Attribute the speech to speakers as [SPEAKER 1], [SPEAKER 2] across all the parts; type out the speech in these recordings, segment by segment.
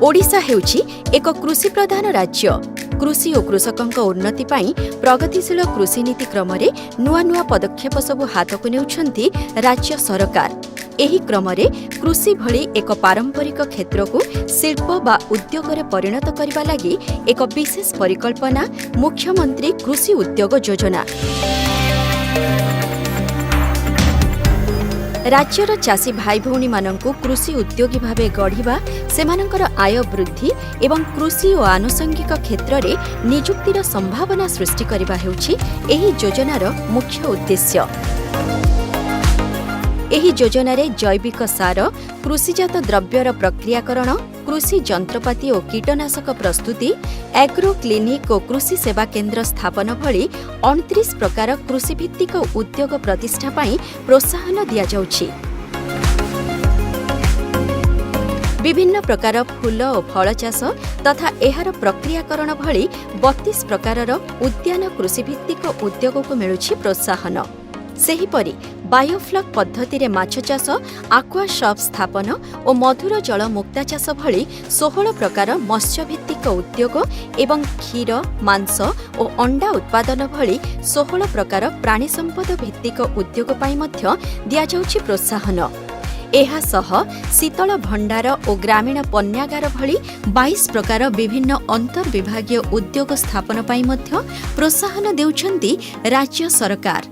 [SPEAKER 1] ଓଡ଼ିଶା ହେଉଛି ଏକ କୃଷି ପ୍ରଧାନ ରାଜ୍ୟ। କୃଷି ଓ କୃଷକଙ୍କ ଉନ୍ନତି ପାଇଁ ପ୍ରଗତିଶୀଳ କୃଷି ନୀତି କ୍ରମରେ ନୂଆ ନୂଆ ପଦକ୍ଷେପ ସବୁ ହାତକୁ ନେଉଛନ୍ତି ରାଜ୍ୟ ସରକାର। ଏହି କ୍ରମରେ କୃଷି ଭଳି ଏକ ପାରମ୍ପରିକ କ୍ଷେତ୍ରକୁ ଶିଳ୍ପ ବା ଉଦ୍ୟୋଗରେ ପରିଣତ କରିବା ଲାଗି ଏକ ବିଶେଷ ପରିକଳ୍ପନା, ମୁଖ୍ୟମନ୍ତ୍ରୀ କୃଷି ଉଦ୍ୟୋଗ ଯୋଜନା। ରାଜ୍ୟର ଚାଷୀ ଭାଇ ଭଉଣୀମାନଙ୍କୁ କୃଷି ଉଦ୍ୟୋଗୀ ଭାବେ ଗଢ଼ିବା, ସେମାନଙ୍କର ଆୟ ବୃଦ୍ଧି ଏବଂ କୃଷି ଓ ଆନୁଷଙ୍ଗିକ କ୍ଷେତ୍ରରେ ନିଯୁକ୍ତିର ସମ୍ଭାବନା ସୃଷ୍ଟି କରିବା ହେଉଛି ଏହି ଯୋଜନାର ମୁଖ୍ୟ ଉଦ୍ଦେଶ୍ୟ। ଏହି ଯୋଜନାରେ ଜୈବିକ ସାର, କୃଷିଜାତ ଦ୍ରବ୍ୟର ପ୍ରକ୍ରିୟାକରଣ, କୃଷି ଯନ୍ତ୍ରପାତି ଓ କୀଟନାଶକ ପ୍ରସ୍ତୁତି, ଆଗ୍ରୋ କ୍ଲିନିକ୍ ଓ କୃଷି ସେବା କେନ୍ଦ୍ର ସ୍ଥାପନ ଭଳି 29 ପ୍ରକାର କୃଷିଭିତ୍ତିକ ଉଦ୍ୟୋଗ ପ୍ରତିଷ୍ଠା ପାଇଁ ପ୍ରୋତ୍ସାହନ ଦିଆଯାଉଛି। ବିଭିନ୍ନ ପ୍ରକାର ଫୁଲ ଓ ଫଳ ଚାଷ ତଥା ଏହାର ପ୍ରକ୍ରିୟାକରଣ ଭଳି 32 ପ୍ରକାରର ଉଦ୍ୟାନ କୃଷିଭିତ୍ତିକ ଉଦ୍ୟୋଗକୁ ମିଳୁଛି ପ୍ରୋତ୍ସାହନ। ସେହିପରି ବାୟୋଫ୍ଲକ୍ ପଦ୍ଧତିରେ ମାଛ ଚାଷ, ଆକ୍ୱା ସପ୍ ସ୍ଥାପନ ଓ ମଧୁର ଜଳ ମୁକ୍ତା ଚାଷ ଭଳି 16 ପ୍ରକାର ମତ୍ସ୍ୟଭିତ୍ତିକ ଉଦ୍ୟୋଗ ଏବଂ କ୍ଷୀର, ମାଂସ ଓ ଅଣ୍ଡା ଉତ୍ପାଦନ ଭଳି 16 ପ୍ରକାର ପ୍ରାଣୀ ସମ୍ପଦ ଭିତ୍ତିକ ଉଦ୍ୟୋଗ ପାଇଁ ମଧ୍ୟ ଦିଆଯାଉଛି ପ୍ରୋତ୍ସାହନ। ଏହା ସହ ଶୀତଳ ଭଣ୍ଡାର ଓ ଗ୍ରାମୀଣ ପଣ୍ୟାଗାର ଭଳି 22 ପ୍ରକାର ବିଭିନ୍ନ ଅନ୍ତର୍ବିଭାଗୀୟ ଉଦ୍ୟୋଗ ସ୍ଥାପନ ପାଇଁ ମଧ୍ୟ ପ୍ରୋତ୍ସାହନ ଦେଉଛନ୍ତି ରାଜ୍ୟ ସରକାର।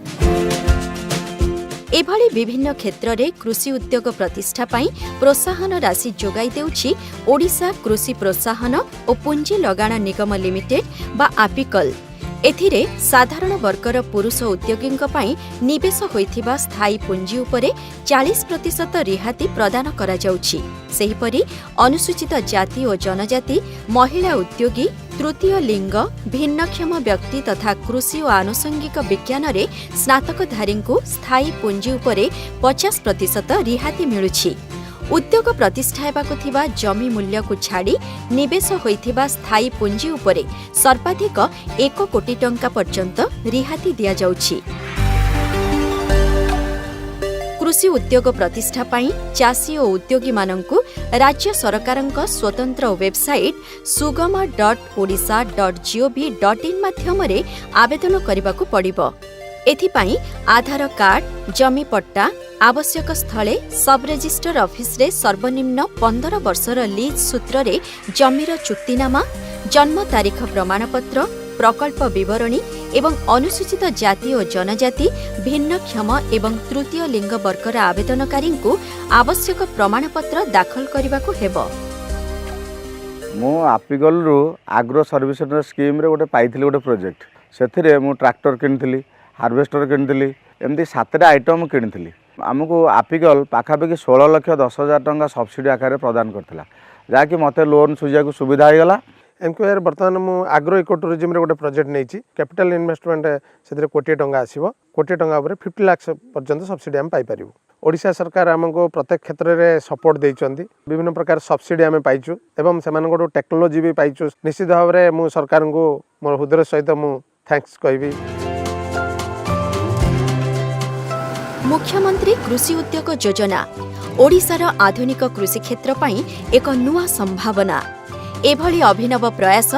[SPEAKER 1] ଏଭଳି ବିଭିନ୍ନ କ୍ଷେତ୍ରରେ କୃଷି ଉଦ୍ୟୋଗ ପ୍ରତିଷ୍ଠା ପାଇଁ ପ୍ରୋତ୍ସାହନ ରାଶି ଯୋଗାଇ ଦେଉଛି ଓଡ଼ିଶା କୃଷି ପ୍ରୋତ୍ସାହନ ଓ ପୁଞ୍ଜି ଲଗାଣ ନିଗମ ଲିମିଟେଡ୍ ବା ଆପିକଲ୍। ଏଥିରେ ସାଧାରଣ ବର୍ଗର ପୁରୁଷ ଉଦ୍ୟୋଗୀଙ୍କ ପାଇଁ ନିବେଶ ହୋଇଥିବା ସ୍ଥାୟୀ ପୁଞ୍ଜି ଉପରେ 40% ରିହାତି ପ୍ରଦାନ କରାଯାଉଛି। ସେହିପରି ଅନୁସୂଚିତ ଜାତି ଓ ଜନଜାତି, ମହିଳା ଉଦ୍ୟୋଗୀ, ତୃତୀୟ ଲିଙ୍ଗ, ଭିନ୍ନକ୍ଷମ ବ୍ୟକ୍ତି ତଥା କୃଷି ଓ ଆନୁଷଙ୍ଗିକ ବିଜ୍ଞାନରେ ସ୍ନାତକଧାରୀଙ୍କୁ ସ୍ଥାୟୀ ପୁଞ୍ଜି ଉପରେ 50% ରିହାତି ମିଳୁଛି। ଉଦ୍ୟୋଗ ପ୍ରତିଷ୍ଠା ହେବାକୁ ଥିବା ଜମି ମୂଲ୍ୟକୁ ଛାଡ଼ି ନିବେଶ ହୋଇଥିବା ସ୍ଥାୟୀ ପୁଞ୍ଜି ଉପରେ ସର୍ବାଧିକ 1 କୋଟି ଟଙ୍କା ପର୍ଯ୍ୟନ୍ତ ରିହାତି ଦିଆଯାଉଛି। କୃଷି ଉଦ୍ୟୋଗ ପ୍ରତିଷ୍ଠା ପାଇଁ ଚାଷୀ ଓ ଉଦ୍ୟୋଗୀମାନଙ୍କୁ ରାଜ୍ୟ ସରକାରଙ୍କ ସ୍ୱତନ୍ତ୍ର ୱେବସାଇଟ୍ sugam.odisha.gov.in ମାଧ୍ୟମରେ ଆବେଦନ କରିବାକୁ ପଡ଼ିବ। ଏଥିପାଇଁ ଆଧାର କାର୍ଡ, ଜମି ପଟ୍ଟା, ଆବଶ୍ୟକ ସ୍ଥଳେ ସବ୍ ରେଜିଷ୍ଟର ଅଫିସରେ ସର୍ବନିମ୍ନ 15 ବର୍ଷର ଲିଜ୍ ସୂତ୍ରରେ ଜମିର ଚୁକ୍ତିନାମା, ଜନ୍ମ ତାରିଖ ପ୍ରମାଣପତ୍ର, ପ୍ରକଳ୍ପ ବିବରଣୀ ଏବଂ ଅନୁସୂଚିତ ଜାତି ଓ ଜନଜାତି, ଭିନ୍ନକ୍ଷମ ଏବଂ ତୃତୀୟ ଲିଙ୍ଗ ବର୍ଗର ଆବେଦନକାରୀଙ୍କୁ ଆବଶ୍ୟକ ପ୍ରମାଣପତ୍ର ଦାଖଲ କରିବାକୁ ହେବ।
[SPEAKER 2] ମୁଁ ଆପିକଲରୁ ଆଗ୍ରୋ ସର୍ଭିସ ସେଣ୍ଟର ସ୍କିମ୍ରେ ଗୋଟେ ପାଇଥିଲି ଗୋଟେ ପ୍ରୋଜେକ୍ଟ। ସେଥିରେ ମୁଁ ଟ୍ରାକ୍ଟର କିଣିଥିଲି, ହାରଭେଷ୍ଟର କିଣିଥିଲି, ଏମିତି ସାତଟା ଆଇଟମ୍ କିଣିଥିଲି। ଆମକୁ ଆପିକଲ ପାଖାପାଖି 16 ଲକ୍ଷ 10 ହଜାର ଟଙ୍କା ସବସିଡ଼ି ଆକାରରେ ପ୍ରଦାନ କରିଥିଲା, ଯାହାକି ମୋତେ ଲୋନ୍ ସୁଝିବାକୁ ସୁବିଧା ହେଇଗଲା।
[SPEAKER 3] ଏମ୍କେଭିୱାଇର ବର୍ତ୍ତମାନ ମୁଁ ଆଗ୍ରୋ ଇକୋ ଟୁରିଜିମରେ ଗୋଟେ ପ୍ରୋଜେକ୍ଟ ନେଇଛି। କ୍ୟାପିଟାଲ ଇନଭେଷ୍ଟମେଣ୍ଟ ସେଥିରେ କୋଟିଏ ଟଙ୍କା ଆସିବ। କୋଟିଏ ଟଙ୍କା ଉପରେ 50 ଲାକ୍ସ ପର୍ଯ୍ୟନ୍ତ ସବସିଡ଼ି ଆମେ ପାଇପାରିବୁ। ଓଡ଼ିଶା ସରକାର ଆମକୁ ପ୍ରତ୍ୟେକ କ୍ଷେତ୍ରରେ ସପୋର୍ଟ ଦେଇଛନ୍ତି। ବିଭିନ୍ନ ପ୍ରକାର ସବସିଡ଼ି ଆମେ ପାଇଛୁ ଏବଂ ସେମାନଙ୍କଠୁ ଟେକ୍ନୋଲୋଜି ବି ପାଇଛୁ। ନିଶ୍ଚିତ ଭାବରେ ମୁଁ ସରକାରଙ୍କୁ ମୋ ହୃଦୟ ସହିତ ମୁଁ thanks କହିବି।
[SPEAKER 1] ମୁଖ୍ୟମନ୍ତ୍ରୀ କୃଷି ଉଦ୍ୟୋଗ ଯୋଜନା ଓଡ଼ିଶାର ଆଧୁନିକ କୃଷି କ୍ଷେତ୍ର ପାଇଁ ଏକ ନୂଆ ସମ୍ଭାବନା। ଏଭଳି ଅଭିନବ ପ୍ରୟାସ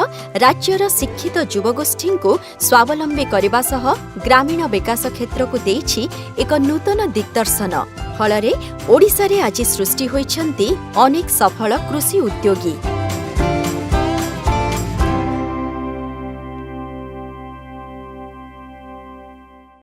[SPEAKER 1] ରାଜ୍ୟର ଶିକ୍ଷିତ ଯୁବଗୋଷ୍ଠୀଙ୍କୁ ସ୍ୱାବଲମ୍ବୀ କରିବା ସହ ଗ୍ରାମୀଣ ବିକାଶ କ୍ଷେତ୍ରକୁ ଦେଇଛି ଏକ ନୂତନ ଦିଗ୍ଦର୍ଶନ। ଫଳରେ ଓଡ଼ିଶାରେ ଆଜି ସୃଷ୍ଟି ହୋଇଛନ୍ତି ଅନେକ ସଫଳ କୃଷି ଉଦ୍ୟୋଗୀ।